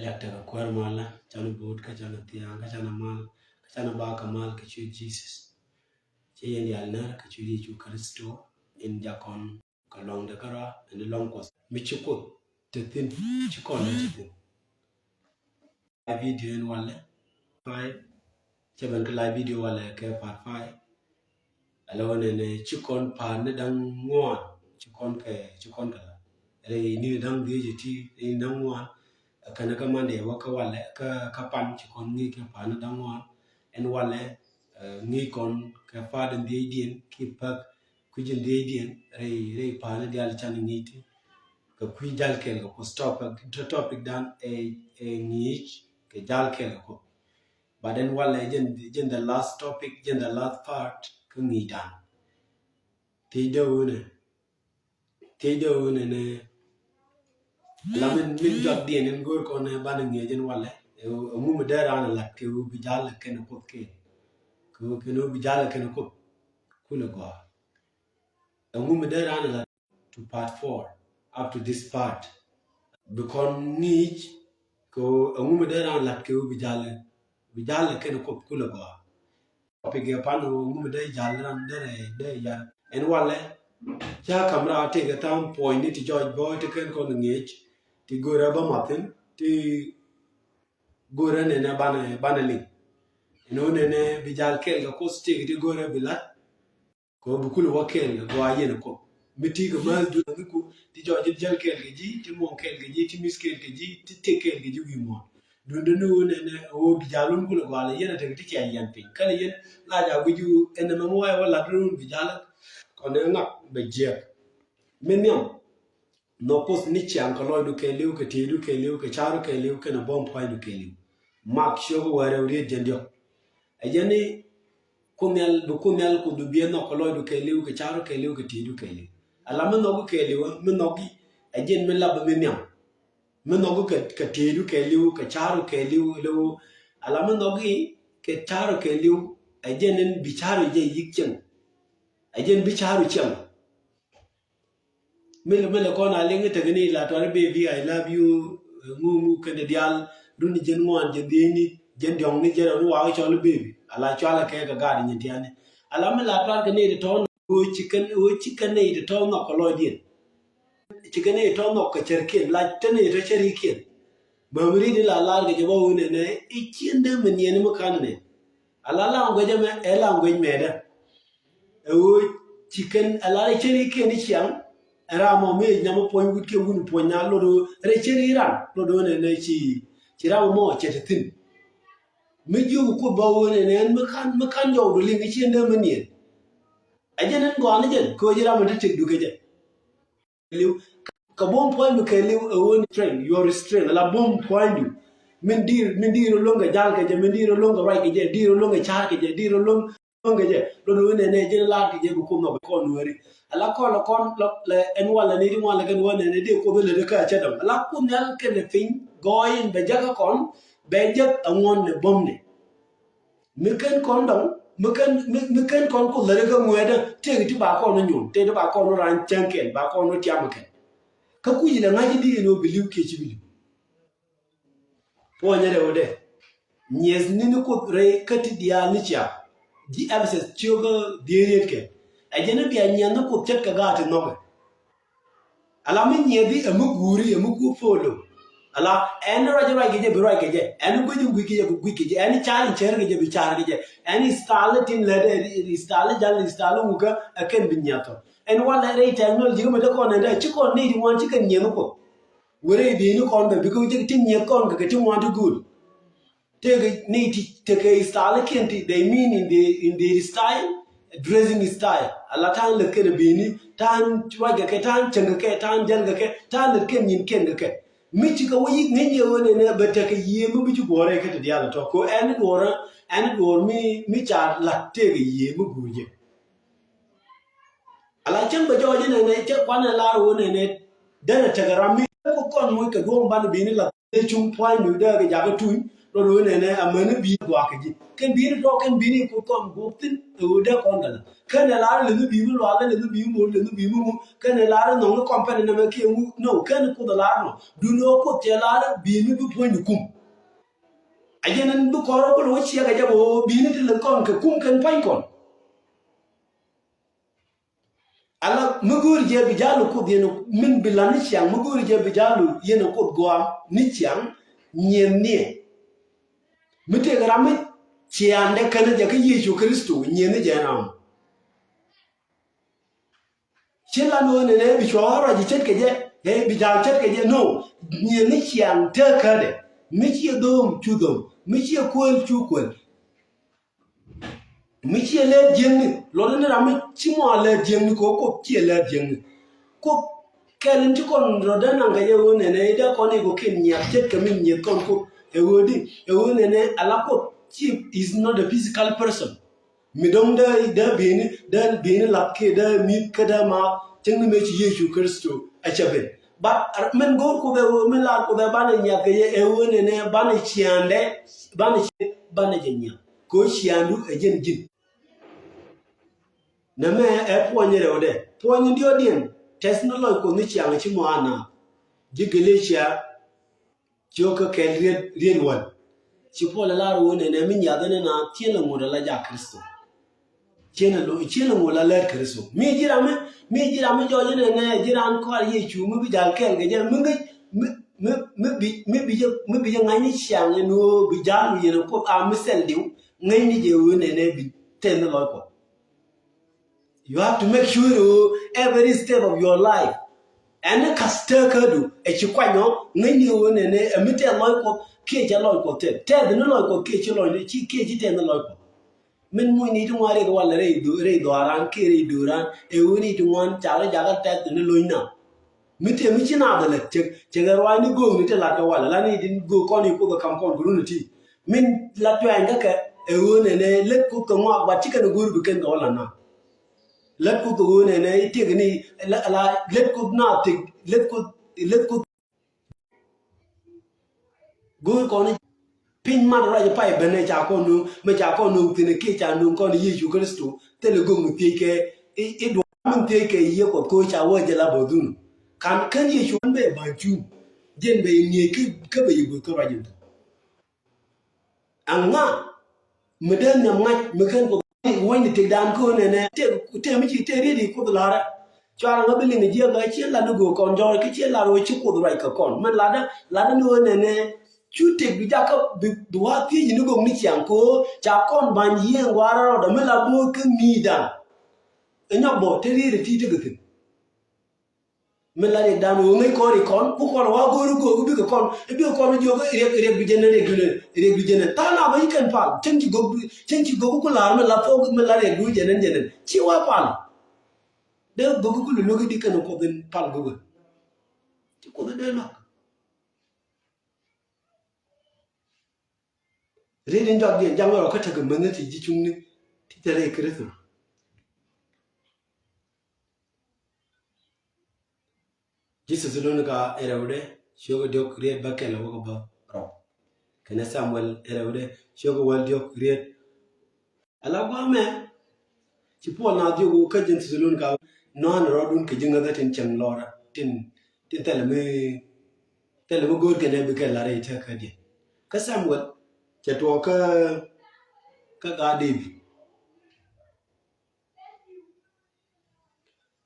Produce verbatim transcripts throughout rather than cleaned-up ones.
Lɛk tekɛ kuäär malä, canɛ bo̱o̱t kä canɛ thia̱a̱ŋ kä canɛ mal kä canɛ ba kɛ mal kɛ ciöt Jesus. Ci yɛn diaal nɛr kɛ ciöt Yecu Kritho in jakɔn kɛ lɔŋdɛ kärɔa in lɔŋ Kuɔth mi ci Kuoth te thi̱n, ci kɔn te thi̱n. Live video in walɛ. Cɛ ben kä live video walɛ kɛ part five. Ala wä nɛnɛ ci kɔn pa̱a̱n ni da̱ŋ ŋuan, ci kɔn kɛ, ci kɔn kɛ la. Rɛy ni da̱ŋ dhiec ti, ni da̱ŋ ŋuan. Kɛn kä Monday wä kä walɛ, kä, kä pan ci kɔn ŋi̱i̱c kɛ pa̱a̱n ni da̱ŋ ŋuan. Ɛn walɛ, eh, ŋi̱i̱c kɔn kɛ pa̱a̱n ni dhiecdiɛn ki päk kui̱c in dhiecdiɛn rɛy, rɛy pa̱a̱n ni diaal can ŋi̱i̱c ti. Kɛ kui̱ jal kɛɛl kɛ Kuoth topic, topic dan ɛ, ɛ ŋi̱i̱c kɛ jal kɛɛl kɛ Kuoth. But ɛn walɛ jɛn, jɛn the last topic, jɛn the last part kä ŋi̱i̱c dan. Thiec dee wunɛ, thiec dee wunɛ ni la min, min jɔak diɛn in go̱o̱r kɔn ɛ banɛ ŋi̱i̱c ɛn walɛ. Ɛ ŋu mi dee raan ɛ lat kɛ wu bi jal kɛn Kuoth kɛɛl. Kɛ wu kɛn wu bi jal kɛn Kuoth kulɛ gɔaa. Ɛŋu mi dee raan lat to part four up to this part? Bi kɔn ŋi̱i̱c kɛ ɣöö ɛŋu mi dee raan lat kɛ ɣöö bi jal, bi jal kɛn Kuoth kulɛ gɔaa. Topic ɛ pan ɣöö ɛŋu mi dee jal ran dee rɛ dee jal. Ɛn walɛ ca kam raa tëëkɛ tha̱a̱ŋ puɔ̱nyni ti jɔc bä ti kɛn kɔn ŋi̱i̱c ti görɛ bä mathin ti görɛ nɛnɛ banɛ, banɛ liŋ. Ɛn ɣöö nɛnɛ bi jal kɛɛl kɛ Kuoth tëëkɛ ti görɛ bi lat. Kɛ ɣöö bi kulɛ wä kɛɛl kɛ gɔaa yɛn Kuoth. Mi ti kɛ määth duundɛ mi ku ti jɔɔc ji̱ jäl kɛɛl kɛ ji̱, ti muɔ̱ŋ kɛɛl kɛ ji̱, ti mi̱th kɛɛl kɛ ji̱, ti tëk kɛɛl kɛ ji̱ wi̱i̱ muɔ̱ɔ̱n. Duundɛ ni ɣöö nɛnɛ ɣöö bi jal wun kulɛ gɔaa lɛ yɛn a tekɛ ti cia yian piny. Kɛlɛ yɛn la ja guic ɣöö ɛn ɛmɛ mi wayɛ wä lat run bi jal kɔn ɛ ŋak bɛ jiɛk. Mi nhiam. Nhɔk Kuoth ni ciaŋ kɛ lɔcdu kɛɛliw, kɛ tieydu kɛɛliw, kɛ ca̱ru kɛɛliw, kɛnɛ buɔ̱m pua̱nydu kɛɛliw. Mak ciök wäl rɛw riet jiɛn diɔ̱k. Ɛ jɛn ni Kuoth Nhial, bi Kuoth Nhial Kuothdu biɛ nhɔk kɛ lɔcdu kɛɛliw, kɛ ca̱ru kɛɛliw, kɛ tieydu kɛɛliw. Ala mi nhɔki kɛɛliw, mi nhɔki ɛ jɛn mi lapɛ mi nhiam. Mi nhɔki kɛ, kɛ tieydu kɛɛliw, kɛ ca̱ru kɛɛliw, liw. Ala mi nhɔki kɛ ca̱ru kɛɛliw, ɛ jɛn in bi ca̱ru jɛ yi̱k cieŋ. Ɛ jɛn bi ca̱ru cieŋ. Milɛ, milɛ kɔn a liŋ i̱ tekɛ ni la tuari baby, I love you, ŋu ŋu kɛnɛ diaal, duni jiɛn ŋuan, jiɛn dhiecni, jiɛn diɔ̱ŋni, jiɛn rɛwni, wakä cɔl i̱ baby. Ala cualɛ kɛ kɛ gaat nyin tiani. Ala mi la tuar kɛ ni ti tɔ̱ɔ̱n ɣöö ci kɛn, ɣöö ci kɛn ni ti tɔ̱ɔ̱n nhɔk kɛ lɔcdiɛn. Ci kɛn ni ti tɔ̱ɔ̱n nhɔk kɛ cärkiɛn, la te ni ti tɔ̱ cärikiɛn. Bä mi ri̱t in la lar kɛ jɛ bä ɣöö nɛnɛ i̱ ciendä mi niɛn mi kan nɛ. Ala language ɛmɛ ɛ language mɛɛdä. Ɛ ɣöö ci kɛn, ɛ la rɛy cäri kiɛn i̱ ciaŋ. Ɛ ram mɔ mi ɛ nyam i̱ puɔ̱ny wut kiɛ wun i̱ puɔ̱ny na lot ɣöö rɛy cäri ran lot ɣöö nɛnɛ ci, ci ram mɔ cɛ te thi̱n. Mi jiök Kuoth bä ɣöö nɛnɛ ɛn mi ka̱n, mi ka̱n jɔwdu liŋ i̱ ciendä mi niɛn. Ɛ jɛn ɛn gɔaa ni jɛn kɛ ɣöö ji̱ ram in te tëkdu kɛ jɛ. Kɛɛliw. Kɛ buɔ̱m pua̱nydu kɛɛliw ɛ ɣöö ni strength, your strength, ala buɔ̱m pua̱nydu. Min di̱i̱r, min di̱i̱r ɛlɔ̱ŋ kɛ jal kɛ jɛ, min di̱i̱r ɛlɔ̱ŋ kɛ ruac kɛ jɛ, di̱i̱r ɛlɔ̱ŋ kɛ ca̱r kɛ jɛ, di̱i̱r ɛlɔ̱ŋ kɛ jɛ. Lot ɣöö nɛnɛ jɛn lar kɛ jɛ bi Kuoth nhɔk kɔn Nuääri. Ala kɔn lɛ kɔn lɛ ɛn walɛ ni ti ŋuan lɛ kɛn ɣöö nɛnɛ dee Kuoth lɛ dee kä cɛ dɔ̱ŋ. Ala Kuoth Nhial kɛnɛ piny gɔɔy in bɛ jäk kä kɔn, bɛ jäk ɛ ŋuɔ̱n ni buɔ̱mni. Mi ken kɔn dɔŋ, mi ken, mi, mi ken kɔn Kuoth lätdɛ kä ŋuɛ̈tdä, tëëkɛ ti ba kɔn ni nyuɔ̱n, tëëkɛ ti ba kɔn ni raan cäŋ kɛn, ba kɔn ni tiam kɛn. Kä kui̱c lɛ ŋa̱c i̱di ɛn ɣöö bi li̱w kiɛ ci bi li̱w. Puɔ̱nyɛ rɛwdɛ. Nyieth ni ni Kuoth rɛy kä ti diaal ni cia. Ji̱ Ɛpɛthɛth ciökä dhieec riet kɛ. Ɛ jɛn i̱ bia nyieth ni Kuoth ce̱tkɛ gaat ti nhɔkɛ. Ala mi nyiɛthi ɛ mi guuri ɛ mi guur polo. Ala ɛn ruac ruac kɛ jɛ bi ruac kɛ jɛ. Ɛn guic in guic kɛ jɛ bi guic kɛ jɛ. Ɛn car in cär kɛ jɛ bi car kɛ jɛ. Ɛn istali tin lät ɛ istali jal istali wukä ɛ kɛn bi nyiɛth tɔ. Ɛn walɛ rɛy technology kä mɛ te kɔn ɛn dee ci kɔn ni di ŋuan ci kɛn nyiɛth kɔ. Wërɛ i̱ dee ni kɔn bɛ bikɛ wi̱cɛ ti nyiɛth kɔn kɛ kɛ ti ŋuan ti guur. Tëëkɛ ni ti, tëëkɛ istalikiɛn ti, they mean in the, in the style, dressing style. Ala ta̱a̱n lät kɛn a bi̱i̱ni, ta̱a̱n ruac kɛ kɛ, ta̱a̱n cäŋ kɛ kɛ, ta̱a̱n jäl kɛ kɛ, ta̱a̱n lät kɛn nyin kiɛn kɛ kɛ. Mi cikɛ wä yi̱k ŋäc yɛ ɣöö nɛnɛ bɛ tekɛ yiëë mi bi ci guɔ̱ɔ̱rɛ kä ti diaal a tɔ̱. Kɛ ɛn duɔ̱ɔ̱rä, ɛn duɔ̱ɔ̱r mi, mi ca la̱t tëëkɛ yiëë mi guur jɛ. Ala cäŋ bɛ jɔɔc inɛnɛ cä kuanɛ lar ɣöö nɛnɛ derɛ tekɛ ram mi kɛ kɔn moc kɛ duɔ̱ɔ̱ŋ banɛ bi̱i̱ni la̱t. Ëë cuŋ pua̱nydu dee kɛ jakä tuny, Rɔ rɔ nɛnɛ amäni bi̱i̱ gua̱a̱k kɛ ji̱. Kɛn bi̱i̱ ni tɔ̱ kɛn bi̱i̱ ni Kuoth kɔn guɔ̱p thi̱n ɛ ɣöö dee kɔn gɛlä. Kɛn ɛ lar lɛ ni bi̱i̱ mi lual lɛ ni bi̱i̱ mi mol lɛ ni bi̱i̱ mi mol. Kɛn ɛ lar ni nhɔŋ ni kɔn pɛn nɛmɛ kiɛ ŋu. No, kɛn Kuoth ɛ lar nɔ. Duundɛ ɣöö Kuoth cɛ lar bi̱i̱ mi bi puɔ̱ny ni kum. A jɛn ɛn bi kɔn rɔ bi lo̱c ciɛk ɛ jɛ bɛ ɣöö bi̱i̱ ni ti lɛ kɔn kɛ kum kɛn pua̱ny kɔn. Ala mi go̱o̱ri jɛ bi ja̱a̱lu Kuoth yɛn min bi la̱t ni ciaŋ, mi go̱o̱ri jɛ bi ja̱a̱lu yɛn Kuoth gɔaa ni ciaŋ, nyiɛn niɛ. Mi tëëkɛ ram mi ciaaŋdɛ känɛ jɛ kä Yecu Kritho, nyiɛn ni jɛ ram. Ci la no̱o̱ŋ nɛnɛ bi cua ruac ce̱tkɛ jɛ, ɛ bi ja̱a̱l ce̱tkɛ jɛ, no, nyiɛn ni ciaŋ tëëkädɛ, mi ciɛ dho̱o̱m cu dho̱o̱m, mi ciɛ kuël cu kuël. Mi ciɛ lɛɛt jiäkni, luɔtdä ni ram mi ci mɔ a lɛɛt jiäkni kɛ ɣöö Kuoth ciɛ lɛɛt jiäkni. Kuoth kɛl in ci kɔn rɔ dee naŋ kɛ jɛ ɣöö nɛnɛ i̱ dee kɔn i̱ kɔ kiɛn nyiath ce̱tkɛ min nyieth kɔn Kuoth. Ɛ ɣöö di, ɛ ɣöö nɛnɛ ala Kuoth ci is not a physical person. Mi do̱ŋ dee, dee bi̱i̱ni, dee bi̱i̱ni lath kiɛ dee mi̱th kä dee ma cäŋ ni mëë ci Yecu Kritho a cɛ ben. But min go̱o̱r Kuoth ɛ ɣöö min lar Kuoth ɛ banɛ nyiath kɛ jɛ ɛ ɣöö nɛnɛ banɛ ciaaŋdɛ, banɛ ci, banɛ jɛ nyiath. Kɛ ɣöö ciaaŋdu ɛ jɛn ji̱n. Nɛmɛ ɛ puɔ̱ny rɛwdɛ. Puɔ̱ny in diɔ̱ɔ̱kdiɛn, tɛth ni lɔc Kuɔth ni ciaŋ ci mɔ a naath. Ji̱ Galatia, ciökä kɛl riet, riet wäl. Ci Puɔl ɛ lar ɣöö nɛnɛ mi nyiath ɛn ɛ naath, ciɛ lɛ ŋot ala jak Kritho. Ciɛ lɛ lo, ciɛ lɛ ŋot ala lɛɛt Kritho. Mi ji̱ ram mi, mi ji̱ ram mi jɔɔc ɛn nɛnɛ, ji̱ ram kɔaar Yecu mi bi ja̱l kɛɛl kɛ jɛ, mi ŋäc, mi, mi, mi bi, mi bi jɛ, mi bi jɛ ŋa̱c ni ciaŋ ɛn ɣöö bi ja̱l mi yɛn ɛ Kuoth a mi thil diw. Ŋäcni jɛ ɣöö nɛnɛ bi tɛth ni lɔc Kuɔth. You have to make sure ɣöö every step of your life, ɛn ni ka̱th tëëkädu ɛ ci kuany ɔ, ŋäcni ɣöö nɛnɛ ɛ mi tɛth lɔc Kuɔth kiɛ cɛ lɔc Kuɔth tɛth. Tɛth ni lɔc Kuɔth kiɛ ci lɔc ni ci, kiɛ ci tɛth ni lɔc Kuɔth. Min muc ni ti ŋuan rɛy walɛ rɛy dho-, rɛy dhɔaaran kiɛ rɛy dööran, ɛ ɣöö ni ti ŋuan cakɛ jakä tɛth ni lo̱cna. Mi tëë mi ci naath ɛ lät cɛ, cɛ kɛ ruaacni göökni ti lat kɛ walɛ, la ni ti göök kɔn i̱ Kuoth ɛ ka̱m kɔn kɛ run iti. Min la tuɛɛny kä kɛ ɛ ɣöö nɛnɛ lät Kuoth kɛ ŋɔak, but ci kɛn ɛ go̱o̱r bi kɛn kɛ wä la naath. Lät Kuoth ɛ ɣöö nɛnɛ i̱ tiek ni la, la lät Kuoth naath tiek, lät Kuoth, lät Kuoth. Go̱o̱r kɔn i̱ piny mat ruac pay ben ɛ ca kɔn nööŋ, mɛ ca kɔn nööŋ thi̱n ɛ kiɛ ca nööŋ kɔn i̱ Yecu Kritho, thilɛ göök mi thiec kɛ i̱, i̱ duɔ̱ɔ̱r min thiec kɛ i̱ Yiëë Kuɔth ko̱ ca wä jɛ la bä dhun. Kan kän Yecu an bɛ ba̱ny cuŋ. Jɛn bɛ i̱ ŋi̱eec kä, kä bɛ i̱ go̱o̱r kä ruac in thok. Aŋa mi dee nhiam ŋa̱c mi kän Kuoth wäny ni tëkdan kä ɣöö nɛnɛ tëë, tëë mi ci tëë riet i̱ Kuoth la̱rä. Cuarɛ ŋä bi liŋ jiɛk ɣä ciɛ lat ni göök kɔn jɔɔr kä ciɛ lat ɣöö ci Kuoth ruac kɛ kɔn. Min latdä, latdä ni ɣöö nɛnɛ cu tëk bi jakä bi, bi wa̱a̱ thiec ni göök ni ciaŋ kɛ ɣöö ca kɔn ba̱ny yiëë ŋuaarä rɔɔdä mi la bo̱o̱th kä mi̱i̱dan. Ɛ nyɔk bä te riet ɛ ti tekɛ thi̱n. Mi la riɛkdan ɣöö ŋäc kɔn ri kɔn, ku kɔn wa go̱o̱r i̱ go̱o̱r i̱ bikɛ kɔn, i̱ bikɛ kɔn i̱ jiök i̱ riɛk, i̱ riɛk bi jɛn, i̱ riɛk bi jɛn, i̱ riɛk bi jɛn. Tha̱a̱ŋ na bä i̱ kɛn pal, cäŋ ci go̱o̱k, cäŋ ci go̱o̱k ku la̱r mi la thok, mi la riɛk du jɛn, jɛn. Ci wa pal. Dee go̱o̱k ku luäk i̱ di kɛn Kuoth in pal go̱o̱k. Ci Kuoth in dee luäk. Riet in jɔak diɛn jaŋ rɔ kä tekɛ mäni ti ji̱ cuŋni ti te rɛy Kritho. Ji̱ Thɛthalonika in rɛwdɛ, ciökä diɔ̱k riet bä kɛl wä kä bä rɔw. Kɛnɛ Samuɛl in rɛwdɛ, ciökä wäl diɔ̱k riet. Ala gua̱a̱mɛ ci Puɔl naath jiök kä ji̱ Thɛthalonika, nɔ̱a̱n rɔɔdun kɛ ji̱ ŋäthä tin cieŋ lɔrä, tin, tin thilɛ mi, thilɛ mi go̱o̱r kɛnɛ bikɛ la̱r rɛy tëkädiɛn. Kä Samuɛl cɛ tuɔɔk kä, kä gaat Dee-bid.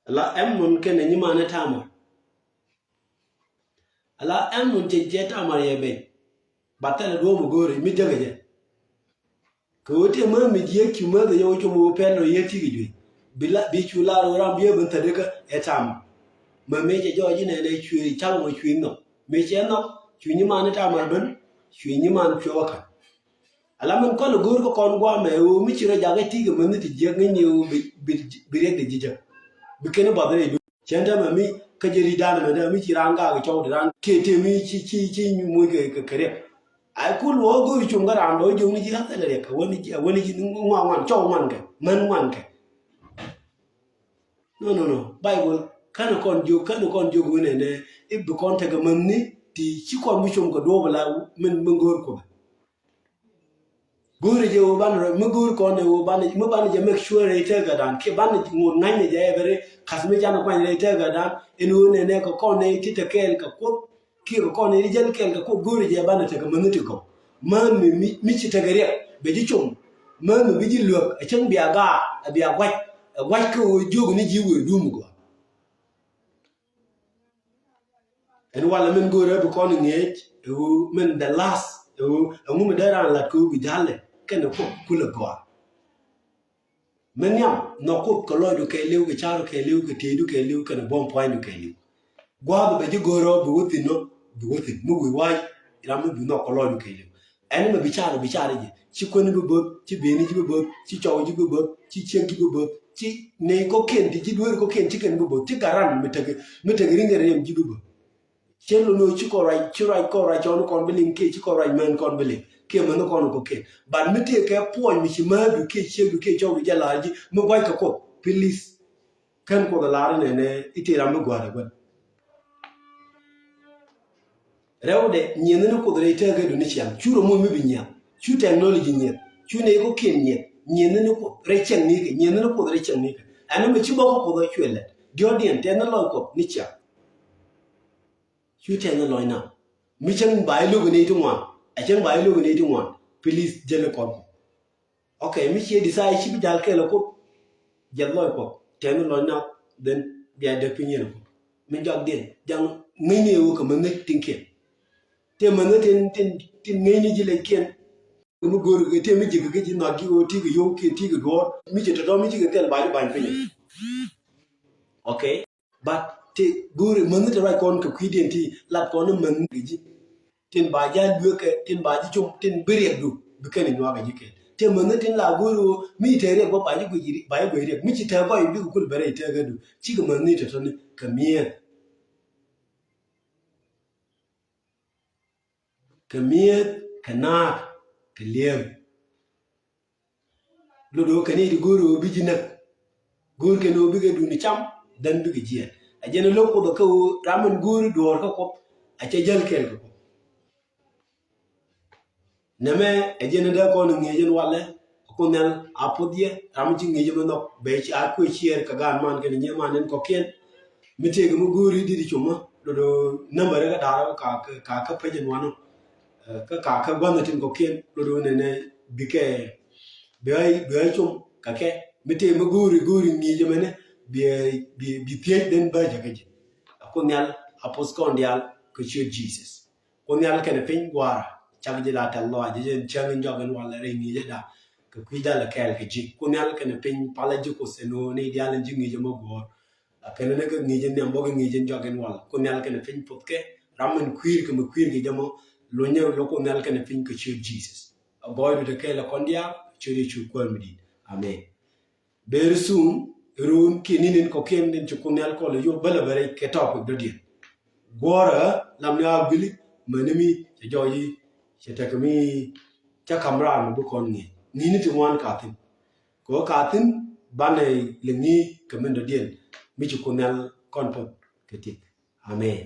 Ala Amnon kɛnɛ nyimanɛ Tamar. Ala Amnon cɛ jɛ Tamar yɛ ben. Ba thilɛ duɔ̱ɔ̱p mi go̱o̱ri mi jäkɛ jɛ. Kɛ ɣöö tëë mäth mi jiääk ci mäth ɛ yɛ wä com ɣöö pɛl rɔ yɛ ti̱i̱ kɛ juey. Bi la, bi cu lar ɣöö ram bi ɛ ben thätdä kä ɛ Tamar. Mɛ mëë cɛ jɔɔc inɛnɛ cuëë cak mɔ cuëë nhɔk. Mëë cɛ nhɔk cu nyiman i̱ Tamar ben, cu nyiman cuɛ wä ka̱n. Ala min kɔn i̱ go̱o̱r kä kɔn gua̱a̱mɛ ɣöö mi ci rɔ jakä ti̱i̱ kɛ mäthni ti jiäk ŋäcni ɣöö bi, bi, bi riɛk dee ji̱ jäk. Bi kɛn i̱ bath rɛy duëë. Cɛn täämɛ mi kä jɛ ri̱cdan ɛmɛ täämɛ mi ci raan gaak cɔw ti raan kiɛ tëë mi ci, ci, ci moc kɛ, kɛ, kɛ riɛk. Ay kul wä go̱o̱ri cum kä raan dɔ̱ jiök ni ji̱ ɣa̱th thilɛ riɛk. Ɛ wä ni ji̱, ɛ wä ni ji̱ ŋuan ŋuan cɔw ŋuan kɛ. Män ŋuan kɛ. No, no, no. Baibol känɛ kɔn jiök, känɛ kɔn jiök wen ɛnɛ i̱ bi kɔn tekɛ mäthni ti ci kɔn bi cum kɛ duɔ̱ɔ̱p ala min, min go̱o̱r Kuoth. Go̱o̱rɛ jɛ ɣöö banɛ rɔ, mi go̱o̱r kɔn ɛ ɣöö banɛ, mi banɛ jɛ make sure rɛy tëkädan kiɛ banɛ ŋot ŋa̱cnɛ jɛ every ka̱th mi canɛ kuany rɛy tëkädan. Ɛn ɣöö nɛnɛ kɛ kɔn nɛy ti te kɛɛl kɛ Kuoth kiɛ kɛ kɔn nɛy ti jäl kɛɛl kɛ Kuoth, go̱o̱rɛ jɛ banɛ tekɛ mäni ti gɔw. Mäni mi, mi ci tekɛ riɛk bɛ ji̱ com. Mäni bi ji̱ luäk ɛ cäŋ bia gaak, ɛ bia gua̱c, ɛ gua̱c kä ɣöö jiök ni ji̱ wëë duum gɔaa. Ɛn walɛ min go̱o̱rɛ bi kɔn ŋi̱eec ɛ ɣöö min the last ɛ ɣöö ɛŋu mi dee raan lat kɛ ɣöö bi ja̱lɛ kɛnɛ Kuoth kulɛ gɔaa. Min nhiam nhɔk Kuoth kɛ lɔcdu kɛɛliw, kɛ ca̱rdu kɛɛliw, kɛ tieecdu kɛɛliw, kɛnɛ buɔ̱m pua̱nydu kɛɛliw. Gua̱a̱th bɛ ji̱ go̱o̱rä bi wä thi̱n nɔ, bi wä thi̱n mi wi̱i̱ wa̱a̱c ram mi bi nhɔk kɛ lɔcdu kɛɛliw. Ɛn mɛ bi car, bi car jɛ. Ci kuäni bi bo̱th, ci bi̱i̱ni ji̱ bi bo̱th, ci cɔw ji̱ bi bo̱th, ci ciek ji̱ bi bo̱th, ci nɛy kɔ̱kiɛn ti ji̱ dueeri kɔ̱kiɛn ci kɛn bi bo̱th, ci garan mi tekɛ, mi tekɛ ri̱ŋ kɛ riɛm ji̱ bi bo̱th. Cien lon ni ɣöö ci kɔn ruac, ci ruac kɔn ruac cɔwni kɔn bi liŋ kiɛ ci kɔn ruac män kɔn bi liŋ kiɛ mäni kɔn kɔ̱kiɛn. But mi tëë kɛ puɔ̱ny mi ci määtdu kiɛ ciekdu kiɛ cɔwdu jɛ la̱r ji̱ mi gua̱c kɛ Kuoth, please. Kän Kuoth a lar inɛnɛ i̱ tëë ram mi gua̱a̱r ɛ gua̱n. Rɛwdɛ nyiɛthni Kuoth rɛy tëkädu ni ciaŋ. Cu rɔ moc mi bi nyiɛth. Cu technology nyiɛth. Cu nɛy kɔ̱kiɛn nyiɛth. Nyiɛthni Kuoth rɛy cäŋ nikɛ. Nyiɛthni Kuoth rɛy cäŋ nikɛ. Ɛn mi ci bä kä Kuoth a cuɛ lɛt. Diɔ̱ɔ̱kdiɛn tɛthni lɔc Kuɔth ni ciaŋ. Cu tɛthni lɔc na. Mi cäŋ ba ilo̱k nɛy ti ŋuan. A cäŋ ba ilo̱k nɛy ti ŋuan. Please jäli kɔn. Okay, mi ciɛ desire ci bi jal kɛɛl ɛ Kuoth. Jɛth lɔc Kuɔth. Tɛn lɔc nath, then bia dee piny yɛn Kuoth. Min jɔak diɛn jaŋ ŋäcni ɛ wä kɛ mäni tin kiɛn. Tëë mäni tin, tin, tin ŋäcni ji̱ lɛckiɛn. Mi go̱o̱r kɛ tëë mi ji̱ kɛ ji̱ nhɔak ji̱ ɣöö ti kɛ yio̱w kiɛ ti kɛ duɔ̱ɔ̱r. Mi ci tɔ̱tɔ̱ mi ci kɛ thil ba ji̱ bany piny. Okay. But ti go̱o̱ri mäni ti ruac kɔn kɛ kui̱diɛn ti lat kɔn ni mäni kɛ ji̱. Tin ba ji̱ a lueekɛ, tin ba ji̱ com, tin bi riɛkdu bi kɛn inyuak kɛ ji̱ kɛn. Ti mäni tin la go̱o̱ri ɣöö mi tɛɛ riɛk bä ba ji̱ guic, ba ji̱ guic riɛk. Mi ci tɛɛ gɔy bi kɛ kul bɛ rɛy tɛɛkädu. Cikɛ mäni tɔ̱tɔ̱ni kɛ mi̱eth. Kɛ mi̱eth, kɛ naath, kɛ li̱em. Lot ɣöö kɛn i̱ ti go̱o̱r ɣöö bi ji̱ näk. Go̱o̱r kɛn ɣöö bikɛ duni cam, then bikɛ jiɛɛn. A jɛn ɛ lo̱k Kuoth ɛ kä ɣöö ram min go̱o̱ri duɔ̱ɔ̱r kä Kuoth a cɛ jäl kɛɛl kɛ Kuoth. Nɛmɛ ɛ jɛn ɛ dee kɔn ŋi̱eec ɛn walɛ. Kuoth Nhial a puɔth yɛ, ram mi ci ŋi̱eec ɛmɛ nhɔk bɛ ci a kuɛ ciɛɛr kɛ gaan man kɛnɛ nyiee man ɛn kɔ̱kiɛn. Mi tëëkɛ mi go̱o̱ri di̱t i̱ cumä, do̱do̱ nambärä kä da̱rä kä ka, ka, ka kä pec ɛn wanɔ. Ɛ, kä ka, kä gua̱nh ɛ tin kɔ̱kiɛn, do̱do̱ nɛnɛ bikɛ, bi ɣä, bi ɣä com kɛ kɛ. Mi tëë mi go̱o̱ri, go̱o̱ri ŋi̱i̱c ɛmɛnɛ, bi, bi, bi thiec den bä jɛ kä ji̱. Ɛ Kuoth Nhial a puɔth kɔn diaal kɛ ciöt Jesus. Kuoth Nhial kɛnɛ piny gua̱a̱ra, cak ji̱ la tɛth lɔaac, ji̱ jɛn cäŋ in jɔak in walɛ rɛy ŋi̱i̱cäda. Kɛ kui̱ dhalɛ kɛɛl kɛ ji̱. Kuoth Nhial kɛnɛ piny palä ji̱ Kuoth ɛn ɣöö ni diaal in ji̱ ŋi̱i̱cä mɔ guɔ̱ɔ̱r. A kɛnɛ ni kä ŋi̱i̱cä nhiam bä kɛ ŋi̱i̱cä in jɔak in walɛ. Kuoth Nhial kɛnɛ piny puɔth kɛ ram min kui̱r kɛ mi kui̱r kɛ jɛ mɔ. Lunyɛ lo Kuoth Nhial kɛnɛ piny kɛ ciöt Jesus. A gɔɔydu te kɛɛl ɛ kɔn diaal, ciöt Yecu Kuäär mi di̱i̱t. Amen. Very soon, run kiɛ ni̱n in kɔ̱kiɛn in ci Kuoth Nhial kɔn lɛ yop bälä bɛ rɛy kɛ topic dɔ̱diɛn. Guɔ̱rä lam ni a guili mäni mi cɛ jɔɔc i̱ cɛ tekɛ mi cä ka̱m raan mi bi kɔn ŋi̱i̱c. Ni̱ni ti ŋuan ka̱thi̱n. Kɛ ɣöö ka̱thi̱n banɛ liŋ ni kɛ min dɔ̱diɛn mi ci Kuoth Nhial kɔn puɔth kɛ tik. Amen.